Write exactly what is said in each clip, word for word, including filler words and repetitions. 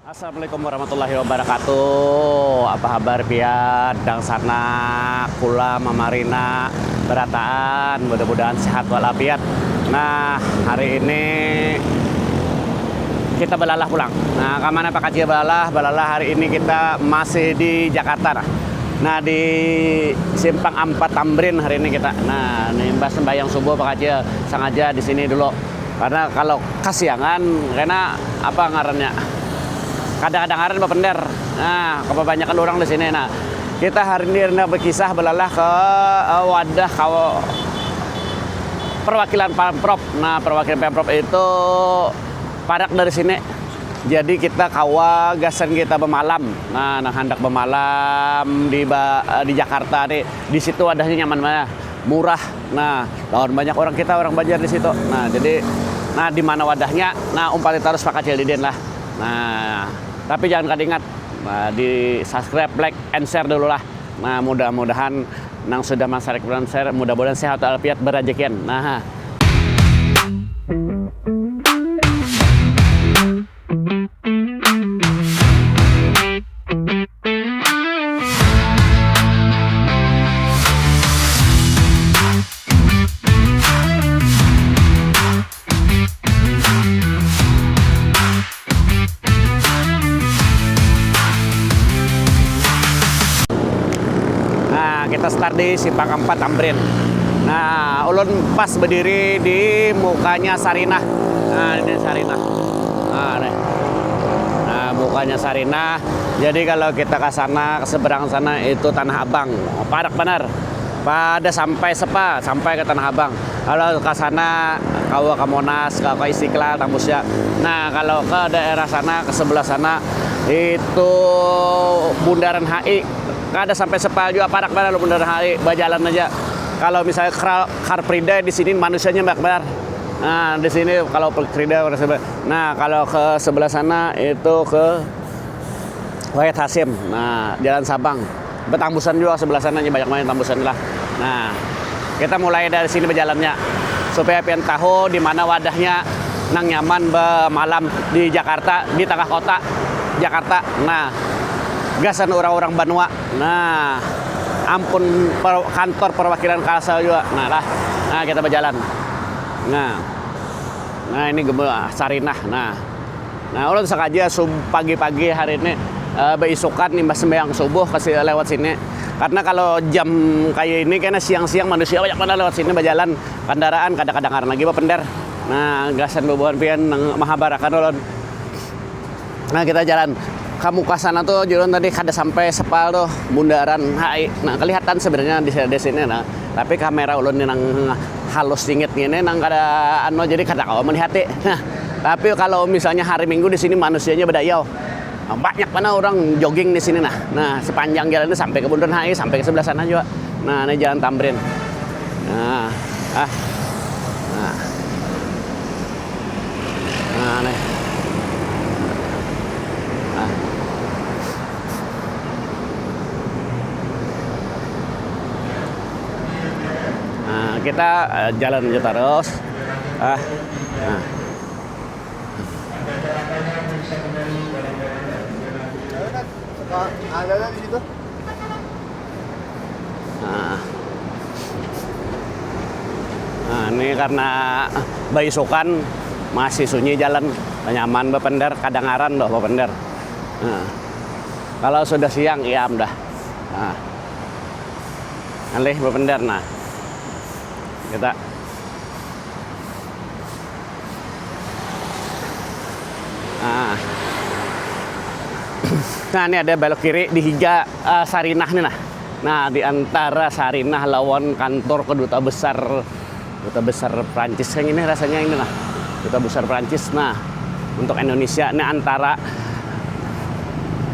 Assalamualaikum warahmatullahi wabarakatuh. Apa habar pian? Dangsanak, kula, mamarina, barataan, mudah-mudahan sehat walafiat. Nah, hari ini kita balalah pulang. Nah, kamana Pak Kacia balalah? Balalah hari ini kita masih di Jakarta. Nah, nah di Simpang Ampat Tamrin hari ini kita. Nah, nimbas sembahyang subuh Pak Kacia sengaja di sini dulu. Karena kalau kasiangan, karena apa ngarannya? Kada kadangaran bapender. Nah, kebanyakan orang di sini. Nah, kita hari ini hendak berkisah belalah ke eh, wadah kawa perwakilan Pemprov. Nah, perwakilan Pemprov itu parak dari sini. Jadi kita kawa gasan kita bemalam. Nah, nang handak bemalam di ba- eh, di Jakarta nih, di situ wadahnya nyaman mana? Murah. Nah, lawan banyak orang kita orang Banjar di situ. Nah, jadi nah di mana wadahnya? Nah, umpati terus Pak Kacil Didin lah. Nah, tapi jangan kada ingat nah, di subscribe, like, and share dulu lah. Nah, mudah-mudahan nang sudah masarik dan share mudah-mudahan sehat walafiat berajekian. Nah, Nah, kita start di Simpang Empat Tamrin. Nah, ulun pas berdiri di mukanya Sarinah. Nah, ini Sarinah. Nah, nih. Nah, mukanya Sarinah. Jadi kalau kita ke sana, ke seberang sana itu Tanah Abang. Parak benar. Pada sampai sepa, sampai ke Tanah Abang. Kalau ke sana, kawa ke Monas, kawa ke Istiqlal, tembusnya. Nah, kalau ke daerah sana, ke sebelah sana, itu Bundaran H I. Kada sampai sepa juga, parak banar Bundaran H I, bajalan aja. Kalau misalnya Kra- Car Free Day di sini manusianya banyak banar. Nah, di sini kalau Car Free Day, nah, kalau ke sebelah sana itu ke Wahid Hasyim. Nah, Jalan Sabang. Betambusan juga sebelah sana, banyak banget tambusan lah. Nah, kita mulai dari sini berjalannya. Supaya pian tahu di mana wadahnya nang nyaman bermalam di Jakarta, di tengah kota Jakarta. Nah, gasan orang-orang banua. Nah, ampun per- kantor perwakilan Kalsel juga. Nah, lah. Nah, kita berjalan. Nah. Nah, ini gembel Sarinah. Nah. Nah, ulun sengaja sub pagi-pagi hari ini eh, beisukan imbas sembahyang subuh ke si- lewat sini. Karena kalau jam kayak ini kena siang-siang manusia banyak mana lewat sini berjalan kendaraan kada kadangaran lagi bapender. Nah, gasan bubuhan pian nang mahabarakan ulun. Nah, kita jalan ke muka sana tuh jalan tadi kada sampai sepal tuh bundaran H I. Nah, kelihatan sebenarnya di, di sini nah. Tapi kamera ulun ini nang halus singit gini nang kada anu jadi kada kawa melihati. Nah, tapi kalau misalnya hari Minggu di sini manusianya bedayau. Nah, banyak mana orang jogging di sini nah. Nah, sepanjang jalan itu sampai ke bundaran H I, sampai ke sebelah sana juga. Nah, ini jalan Tamrin. Nah, ah. Nah. Nah, nih. Nah. Nah, kita eh, jalan aja terus. Ah. Nah. Ada ada di situ. Nah. Nah, ini karena baisukan masih sunyi jalan, nyaman bapender, kadangaran doh bapender. Nah. Kalau sudah siang iam dah. Nah. Alih bapender nah. Kita Nah. Nah, ini ada belok kiri di higa uh, Sarinah nih nah. Nah, di antara Sarinah lawan kantor keduta besar keduta besar Prancis yang ini rasanya ini nah. Keduta besar Prancis nah untuk Indonesia ini antara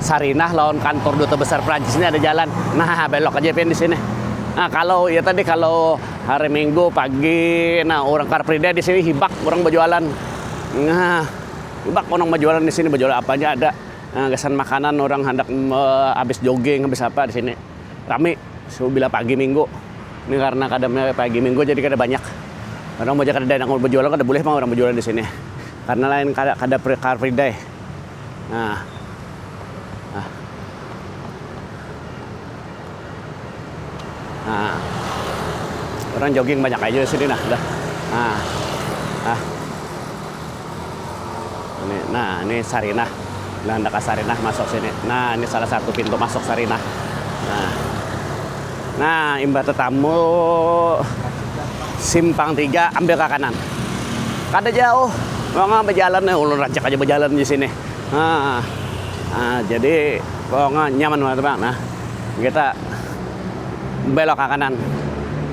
Sarinah lawan kantor duta besar Prancis ini ada jalan. Nah, belok aja pian di sini. Nah, kalau ya tadi kalau hari Minggu pagi nah orang Car Free Day di sini hibak orang berjualan. Nah, hibak orang berjualan di sini berjualan apa aja ada. Nah, kesan makanan orang hendak habis jogging habis apa di sini. Rame sebila pagi Minggu. Ini karena kada pagi Minggu jadi kada banyak. Orang mau kada ada yang berjualan kada boleh pang orang berjualan di sini. Karena lain kada kada Car Free Day. Nah, Orang jogging banyak aja di sini nah, dah. Nah. Nah. Ini, nah, ini Sarinah. Nah, hendak ke Sarinah masuk sini. Nah, ini salah satu pintu masuk Sarinah. Nah. Nah, imbah tetamu simpang tiga, ambil ke kanan. Kada jauh. Wong berjalan nih, ulun rancak aja berjalan di sini. Nah. Nah, jadi wong nyaman banget, Bang. Nah, kita belok ke kanan.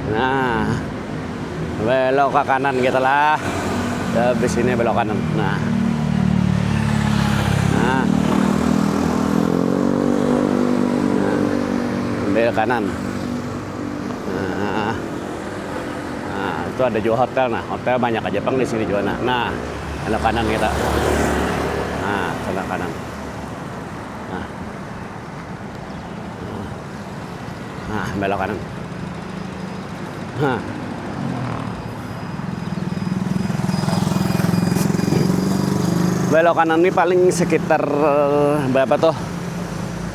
Nah, belok ke kanan kita lah. Habis ini belok kanan. Nah. Nah. Nah. Ambil kanan. Nah. Nah, itu ada juga hotel nah. Hotel banyak aja pang di sini juga nah. Nah, belok kanan kita. Nah, belok kanan. Nah. Nah, belok kanan. Nah. Belok kanan ini paling sekitar, eh, berapa tuh?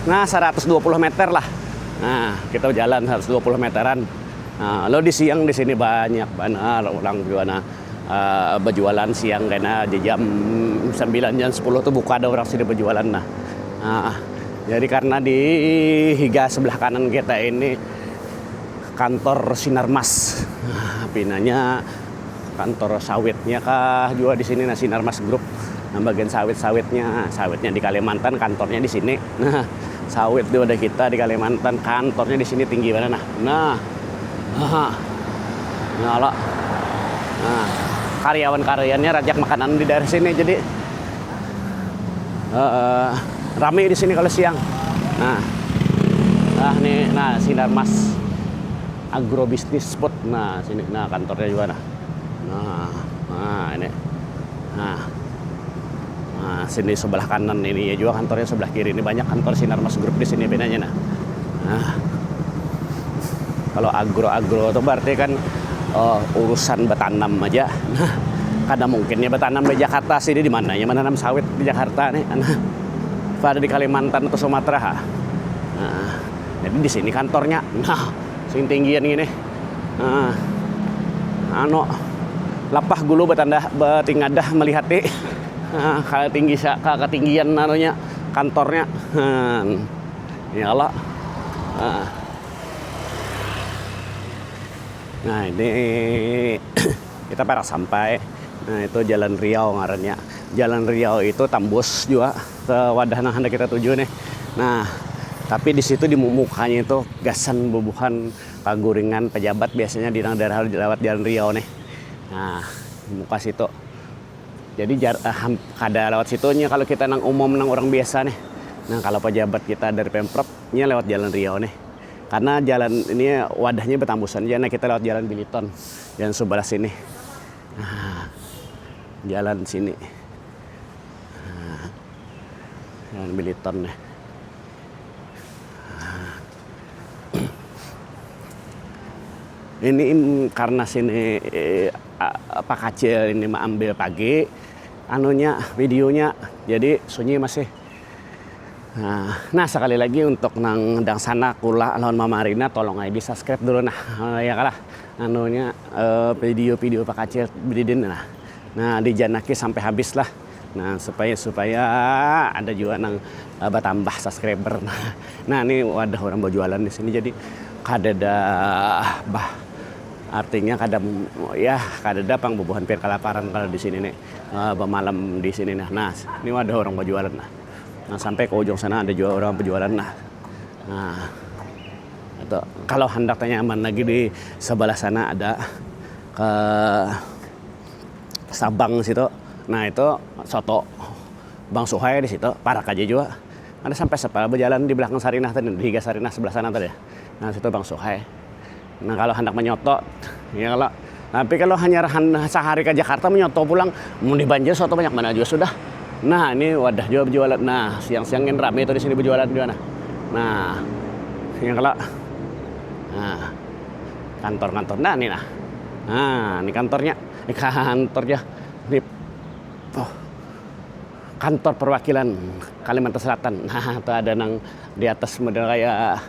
Nah, seratus dua puluh meter lah. Nah, kita jalan seratus dua puluh meteran. Nah, lo di siang di sini banyak banar orang juga nah, eh, berjualan siang karena di jam sembilan, jam sepuluh tuh buka ada orang sini berjualan nah. Nah, jadi karena di higa sebelah kanan kita ini kantor Sinarmas. Nah, pinanya kantor sawitnya kah juga di sini nah, Sinarmas Group. Nah, bagian sawit-sawitnya, sawitnya di Kalimantan, kantornya di sini. Nah, sawit di wadah kita di Kalimantan, kantornya di sini tinggi mana nah. Nah. Aha. Nah, lo. Nah, karyawan-karyawannya rajak makanan di daerah sini jadi eh, rame di sini kalau siang. Nah. Nah, nih, nah, Sinarmas Agrobisnis Food. Nah, sini. Nah, kantornya juga nah. Nah, nah, ini. Nah. Nah, sini sebelah kanan ini ya juga kantornya, sebelah kiri ini banyak kantor Sinarmas Group di sini pinanya nah. Nah. Kalau agro-agro itu berarti kan eh, urusan bertanam aja. Nah, kada mungkinnya bertanam di Jakarta sih, di mana ya menanam sawit di Jakarta nih. Nah, pada di Kalimantan atau Sumatera ha. Nah, jadi di sini kantornya. Nah, sing tinggian gini. Nah, anu, lapah gulu betanda betingadah melihati. Nah, kalau tinggi sa- ka- ketinggian anunya kantornya. Nah, ya Allah. Nah. Nah, ini kita parak sampai. Nah, itu Jalan Riau ngarannya. Jalan Riau itu tambus juga ke wadah nang hendak kita tuju nih. Nah, tapi di situ di mu- mukanya itu gasan bubuhan kaguringan pejabat biasanya di nang daerah lewat Jalan Riau nih. Nah, muka situ. Jadi jar, eh, ham- kada lewat situnya kalau kita nang umum nang orang biasa nih. Nah, kalau pejabat kita dari Pemprov nya lewat Jalan Riau nih. Karena jalan ini wadahnya bertambusan aja, nah kita lewat Jalan Biliton, jalan sebelah sini. Nah, jalan sini. Nah, jalan Biliton nih. Nah. Ini im- karena sini eh, a- apa kacil ini ambil pagi anunya videonya, jadi sunyi masih. Nah, nah, sekali lagi untuk nang dang sana kula lawan mamarina tolong aja di subscribe dulu nah. Eh, ya kalah anunya eh, video-video Pak Kacil bedidin nah. Nah, dijanaki sampai habis lah. Nah, supaya supaya ada juga nang eh, bertambah subscriber. Nah, ini wadah orang berjualan di sini jadi kadada bah artinya kada ya kadada pang bubuhan pir kelaparan kalau di sini nih eh, bermalam di sini nah. Nah, ini wadah orang berjualan nah. Nah, sampai ke ujung sana ada juga orang berjualan nah. Nah, itu kalau hendak tanya aman lagi di sebelah sana ada ke Sabang situ. Nah, itu soto Bang Suhai di situ, parak aja juga. Ada sampai sepala berjalan di belakang Sarinah tadi, di higa Sarinah sebelah sana tadi. Nah, situ Bang Suhai. Nah, kalau hendak menyoto, ya kalau tapi kalau hanya rahan sehari ke Jakarta menyoto pulang, mau di Banjar soto banyak mana juga sudah. Nah, ini wadah juga berjualan. Nah, siang-siang ini rame tuh di sini berjualan juga nah. Nah, yang kalau nah kantor-kantor nah ini nah. Nah, ini kantornya. Ini kantornya. Ini oh, kantor perwakilan Kalimantan Selatan. Nah, tuh ada nang di atas model kayak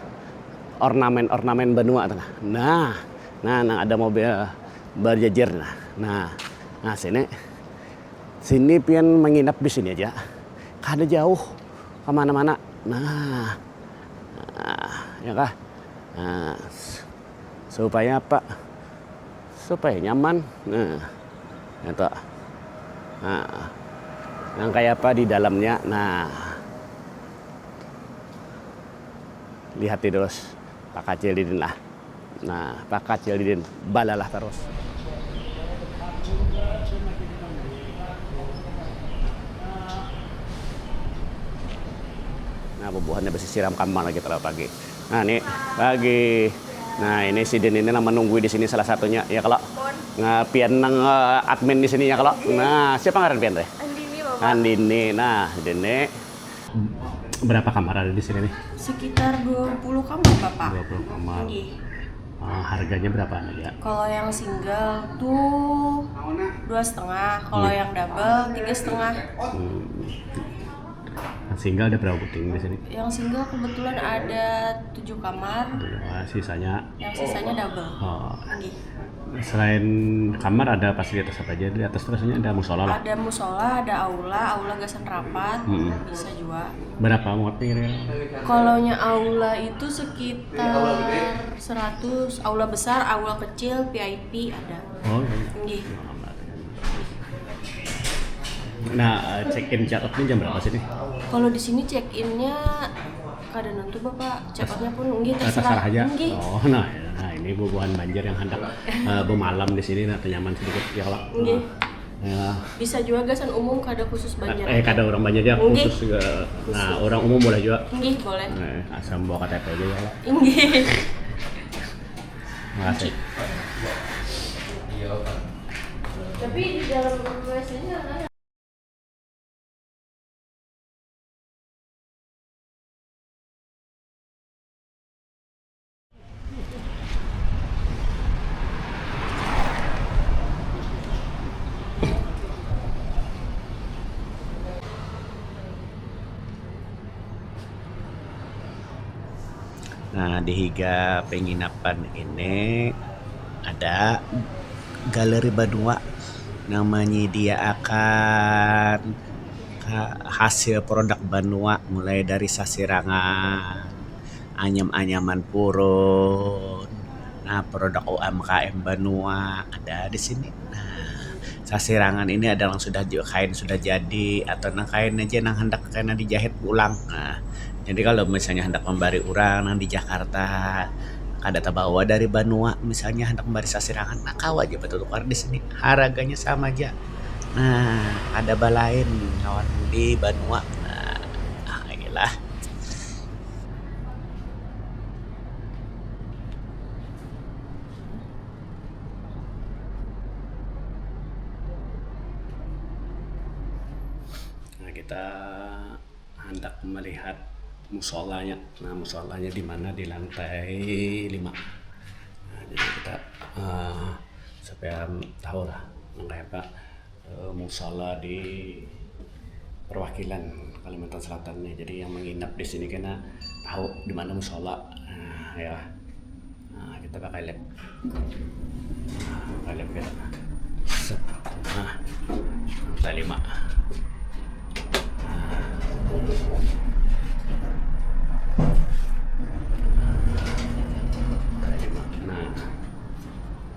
ornamen-ornamen benua tuh nah. Nah, Nah, nang ada mobil berjejer nah. Nah, nah sini. Sini pian menginap di sini aja. Kada jauh kemana-mana. Nah, nah, ya kah? Nah, s- supaya apa? Supaya nyaman. Nah, itu. Nah, yang kayak apa di dalamnya? Nah, lihat terus Pak Kacil Didin lah. Nah, Pak Kacil Didin balalah terus. Nah, bubuhannya bisi siram kamar lagi terlalu pagi. Nah, ini pagi. Nah, ini si Din ini lah menunggu di sini salah satunya, ya kalau. Nah, pian nang eh, admin di sini ya kalau. Nah, siapa ngaran pian teh? Andini, Bapak. Andini. Nah, Dini. Berapa kamar ada di sini nih? Sekitar dua puluh kamar, Bapak. Dua puluh kamar. Nggih. Ah, harganya berapaan aja? Kalau yang single tuh dua setengah, kalau yang double tiga setengah. Hmm. Yang single ada berapa buting di sini? Yang single kebetulan ada tujuh kamar. Tujuh kamar, sisanya? Yang sisanya double. Oh. Nggih. Selain kamar ada fasilitas apa aja? Di atas terus ini ada musola lah. Ada musola, ada aula, aula gasan rapat, hmm, bisa juga. Berapa muatnya kira-kira? Kalau nya aula itu sekitar seratus, aula besar, aula kecil, V I P ada. Oh, iya. Nggih. Nah, check in check out ini jam berapa sih nih? Kalau di sini check innya kada nentu, Bapak. Check outnya pun nggih, terserah. Terserah aja. Nggih. Oh, nah, ya. Nah, ini bubuhan Banjar yang hendak eh, bermalam di sini, nah, nyaman sedikit ya kalau. Nggih. Nah, ya. Bisa juga gasan umum, kada khusus Banjar. Eh, kada orang Banjar ya, nggih, khusus juga. Nah, khusus. Orang umum boleh juga. Nggih, boleh. Nah, asal bawa K T P aja ya kalau. Nggih. Makasih. Tapi di dalam W C-nya ada. Nah, di higa penginapan ini ada galeri banua nang menyediakan ka- hasil produk banua, mulai dari sasirangan, anyam-anyaman purun, nah, produk U M K M banua ada di sini. Nah, sasirangan ini ada yang sudah ju- kain sudah jadi atau nang kain aja nang hendak kena dijahit pulang. Nah, jadi kalau misalnya hendak membari orang nang di Jakarta kada tabawa dari banua, misalnya hendak membari sasirangan, nah, kawa aja bertukar di sini. Harganya sama aja. Nah, ada balain lawan di banua. Nah, ah, inilah. Nah, kita hendak melihat musolanya. Nah, musolanya di mana? Di lantai lima. Nah, jadi kita eh, supaya tahu lah nang kayak apa eh, musola di perwakilan Kalimantan Selatan nih. Jadi yang menginap di sini kena tahu di mana musola. Nah, ya. Nah, kita pakai lab. Nah, pakai lab kita. Set. Nah, lantai lima. Nah, lantai lima. Nah,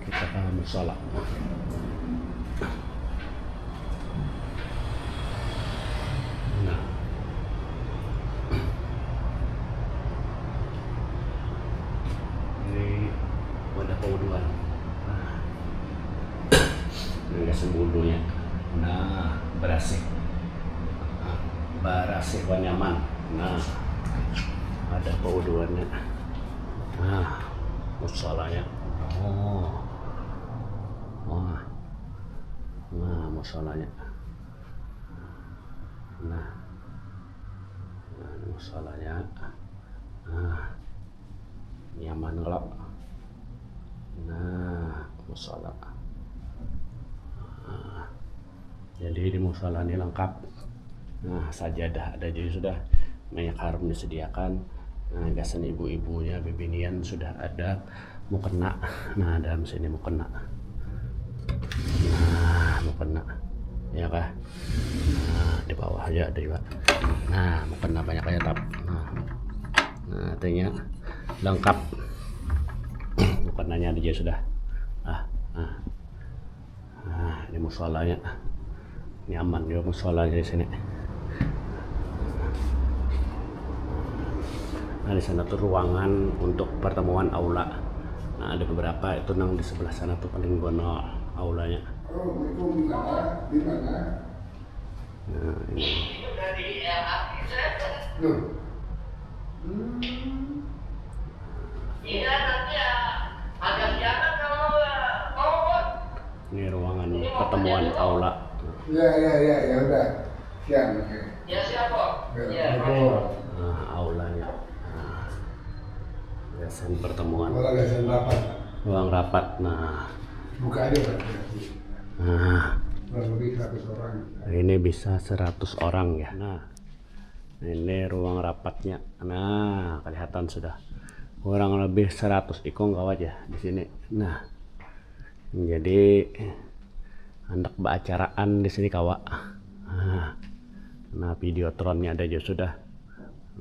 kita ke musola. Nah. Ini wadah pauduan. Nah. Ini gasan baudunya. Nah, barasih. Nah, barasih wan nyaman. Nah. Ada pauduannya. Nah, musolanya. Oh. Wah. Nah, musolanya. Nah. Nah, ini musolanya. Nah. Nyaman kalau. Nah, musola. Nah. Jadi di musola ini lengkap. Nah, sajadah ada juga sudah. Minyak harum disediakan. Nah, gasan ibu-ibunya, bibinian sudah ada. Mukena. Nah, dalam sini mukena. Nah, mukena. Ya kah? Nah, di bawah aja ada juga. Nah, mukena banyak aja tap. Nah. Nah, artinya lengkap. Mukenanya ada juga sudah. Ah, nah. Nah, ini musolanya. Nyaman juga musolanya di sini. Nah, di sana tuh ruangan untuk pertemuan aula. Nah, ada beberapa itu nang di sebelah sana tuh paling gonol aulanya. Oh, itu di mana? Di mana? Nah, ini. Loh. Hmm. Iya, nanti ya agak siangan kalau mau, Bos. Ini ruangan pertemuan aula. Ya, ya, ya, ya udah. Siang, oke. Ya, siap, Bos. Ya, ya, oke. Nah, aulanya. Nah, gasan pertemuan. Kalau gasan rapat. Ruang rapat. Nah. Buka aja, Pak. Nah. Kurang lebih seratus orang. Ini bisa seratus orang ya. Nah. Ini ruang rapatnya. Nah, kelihatan sudah. Kurang lebih seratus ikung kawa aja di sini. Nah. Jadi, handak baacaraan di sini kawa. Nah. Nah, videotronnya ada juga sudah.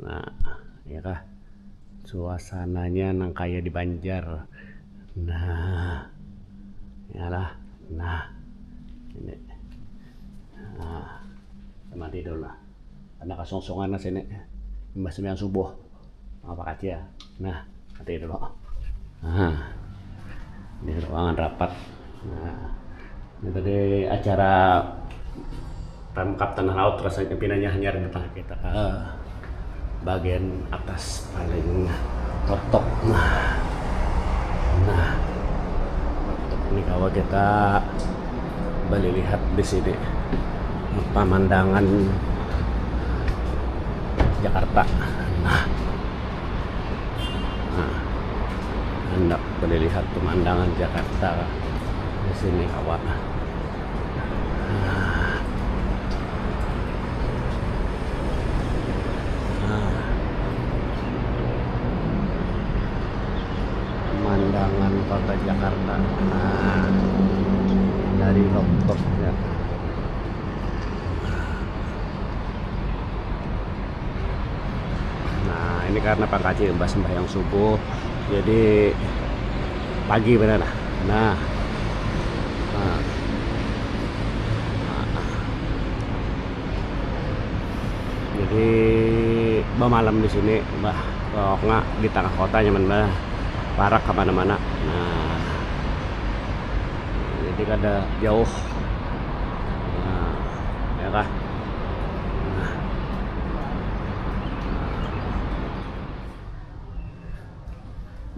Nah, ya kah? Suasananya nang kaya di Banjar. Nah. Yalah. Nah. Ini. Nah. Mati dulu lah. Karena kasungsungan lah sini. Imbah sembahyang subuh. Apa kaca ya? Nah, mati dulu. Nah. Ini ruangan rapat. Nah. Ini tadi acara Pemkab Tanah Laut rasanya pinanya hanyar datang kita ke bagian atas paling top top. Nah. Nah. Ini kawa kita balilihat di sini pemandangan Jakarta. Nah. Nah. Handak balilihat pemandangan Jakarta di sini kawa. Nah. Nah. Pemandangan kota Jakarta. Nah. Dari rooftopnya. Nah, ini karena Pak Kaci imbah sembahyang subuh, jadi pagi benar nah. Nah. Nah. Nah. Jadi bamalam di sini, bah, pokoknya di tengah kota nyaman bah, parak kemana-mana. Nah, jadi kada jauh. Nah, ya kah? Nah.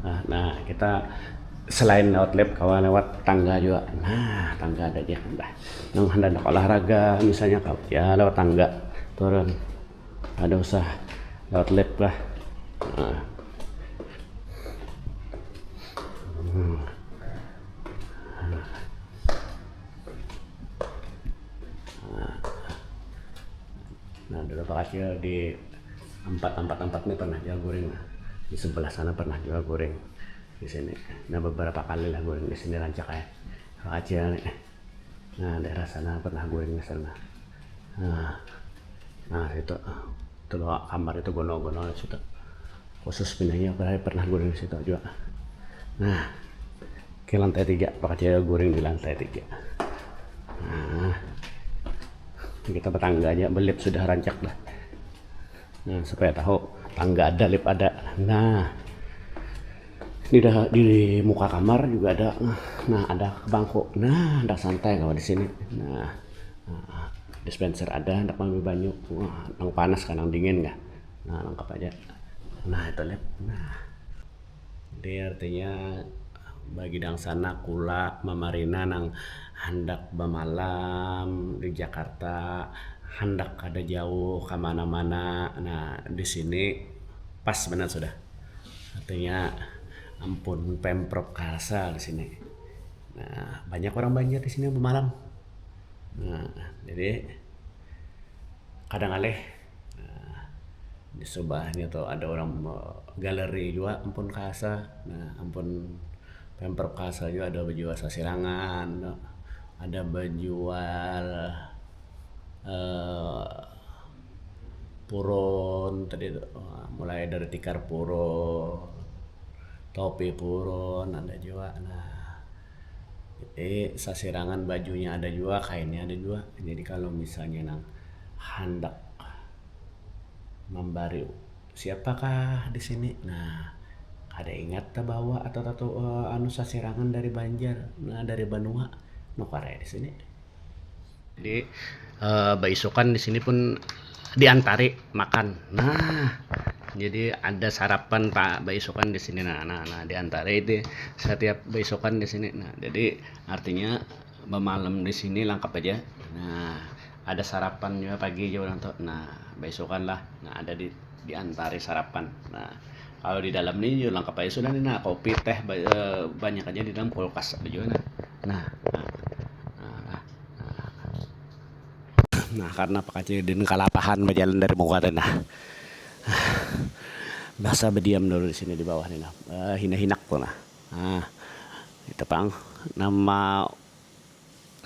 Nah, nah, kita selain lewat lift, kawa lewat tangga juga. Nah, tangga ada aja, bah. Nang handak olahraga, misalnya, kawa ya lewat tangga turun. Kada usah lewat lift lah. Nah. Hmm. Nah, dulu Pak Acil di empat, empat, empat nih pernah juga guring. Nah, di sebelah sana pernah juga guring. Di sini. Nah, beberapa kali lah guring di sini rancak ya. Pak Acil nih. Nah, daerah sana pernah guring di sana. Nah, nah, situ. Itu loh, kamar itu gonol-gonol situ. Khusus pinanya pernah, pernah guring situ juga. Nah, ke lantai tiga, Pak Acil guring di lantai tiga. Nah, kita bertangga aja, belip sudah rancak dah. Nah, supaya tahu tangga ada, lift ada. Nah, di, da- di muka kamar juga ada. Nah, ada bangku. Nah, ada santai kawan di sini. Nah, nah, dispenser ada, hendak ambil banyu. Wah, nang panas kan, nang dingin kah? Nah, lengkap aja. Nah, itu lift. Nah, jadi artinya bagi dangsanak kula mamarina nang handak bamalam di Jakarta, handak kada jauh ka mana-mana. Nah, di sini pas banar sudah. Artinya ampun Pemprov Kalsel di sini. Nah, banyak orang Banjar di sini bamalam. Nah, jadi kada ngalih. Nah, di sebelahnya tuh ada orang, eh, galeri juga, ampun Kalsel. Nah, ampun Pemperkasa juga ada bejual sasirangan, ada bejual eh, purun tadi tu. Mulai dari tikar purun, topi purun ada juga. Nah, jadi sasirangan bajunya ada juga, kainnya ada juga. Jadi kalau misalnya nang handak membari siapakah di sini, nah, kada ingat tabawa atau tatu eh, anu sasirangan dari Banjar, nah, dari Banua, nukar ya di sini. Jadi eh, baisukan di sini pun diantari makan. Nah, jadi ada sarapan pak baisukan di sini. Nah, nah, nah diantari di setiap baisukan di sini. Nah, jadi artinya bemalam di sini lengkap aja. Nah, ada sarapan juga pagi juga orang tuh. Nah, baisukan lah. Nah, ada di diantari sarapan. Nah, kalau di dalam ini juga lengkap aja sudah nih. Nah, kopi teh ba- eh, banyak aja di dalam kulkas ada juga nah. Nah, nah, nah, nah. Nah, karena Pak Kacil din kalapahan berjalan dari muka teh nah. Bahasa berdiam dulu di sini di bawah nih nah. Eh, hina-hinak tuh nah. Nah, itu pang nama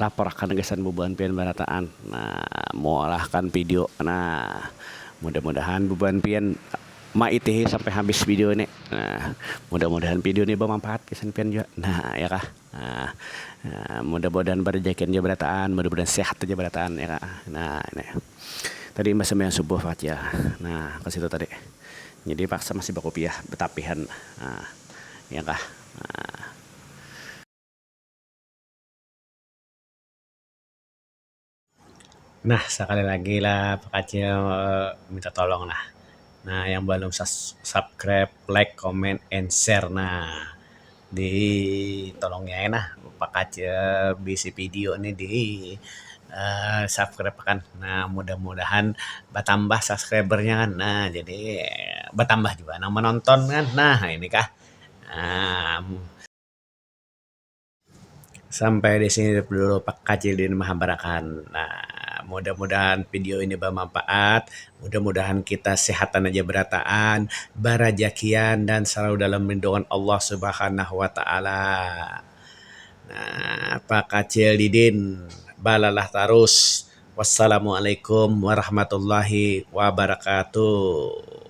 laporakan gasan bubuhan pian barataan. Nah, mualahkan video. Nah, mudah-mudahan bubuhan pian maitihi sampai habis video ini. Nah, mudah-mudahan video ini bermanfaat gasan pian juga. Nah, ya kah? Nah, nah, mudah-mudahan berjakian aja berataan, mudah-mudahan sehat aja berataan ya kak. Nah, ini tadi imbah sembahyang subuh Pak Kacil. Nah, ke situ tadi. Jadi paksa masih bakopiah betapihan. Nah, ya kah? Nah. Nah, sekali lagi lah Pak Kacil eh, minta tolong lah. Nah, yang belum sus- subscribe, like, comment, and share. Nah, di tolongnya ya nah Pak Kacil bisi video nih di eh, subscribe kan. Nah, mudah-mudahan bertambah subscribernya kan. Nah, jadi eh, bertambah juga nang menonton kan. Nah, ini kah. Nah, sampai di sini dulu Pak Kacil di Mahabarakan. Nah, mudah-mudahan video ini bermanfaat. Mudah-mudahan kita sehatan aja berataan, barajakian dan selalu dalam lindungan Allah Subhanahu wa taala. Nah, Pak Kacil Didin balalah tarus. Wassalamualaikum warahmatullahi wabarakatuh.